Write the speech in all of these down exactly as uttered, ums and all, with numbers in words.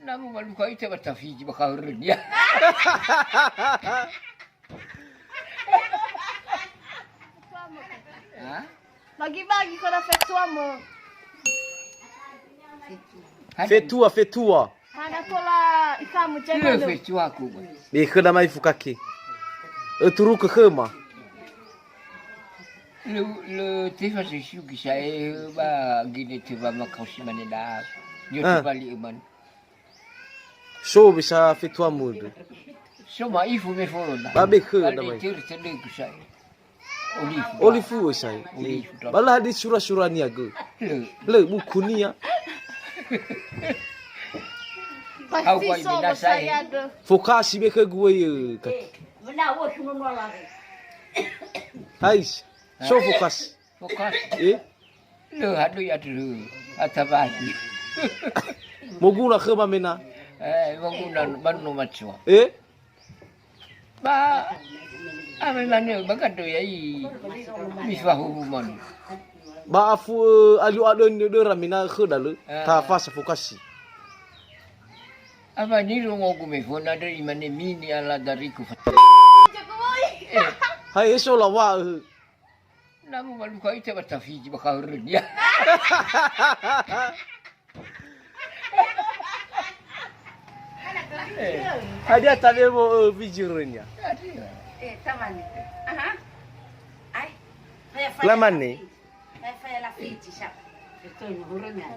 Namu maluka ita ba tafiji ba kahurun ya. Ha? Bagi-bagi khöda fetuamö. Fetua, fetua. Hana tola ikamu. Lö fetuaku. Be khöda mai fukake. Öturuku khöma. Lö, lö tefa sesugi sae ba gine tefa makaosi mane da. Yo. Ah. Tefali eman. So bisa fetua mudu. So ma ifu me folona. Ba be khö. Ada damai. Cer tende ku sai. Olifu. Olifu, eh, sai. Olifu. Ba lö hadir sura-surania gö. Lö. Lö bukunia. Pasti. Au bai so bina saya. Fokasi be khö gue, eh, kaki. Hais. So fokasi. Fokus. Eh? Lö hadöi atulö. Atabati. Moguna khöma mena. Eh, moguna banu matua. Eh? Ba, ame mane, ba gadoya i. Mifahubu manu. Ba afu, eh, alu adöi ni döra mena khöda lö. Ah. Tafasa fokasi. Apa ni lo ngogu me fona döi mane mini ala dariku. Eh. Hai eso lawa, eh. Namu maluka ita ba tafiji ba kahurun ya. Eh, hadia tabe mo, eh, fiji urun ya. Eh, tamani. Aha. Ai. Lamane.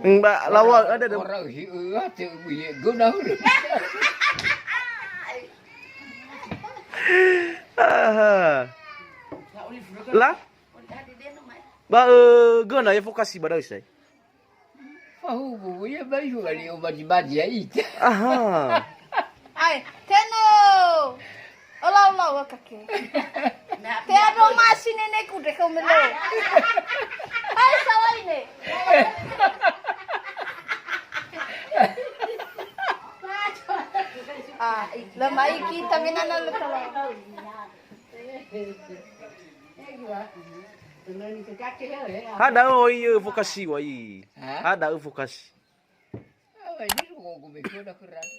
Mbak lawa ada dong. Orang hi, eh, ate, eh, guna hurun. Aha. Lah? Ba, eh, göna ya fokasi ba da'ö sai. Fahubu, ya ba ihu kali o baji-baji ya ita. Aha. Ai, teno. Ola, ola, ola, kake. Te ado masi neneku de kau melo. Ai, salah ini. Ah, lemai kita menana le kalau. Ha da'ö oi, eh, fokasi wai. Ha? Ha da'ö fokasi. Awa, ini lu kok gue bego dah keras.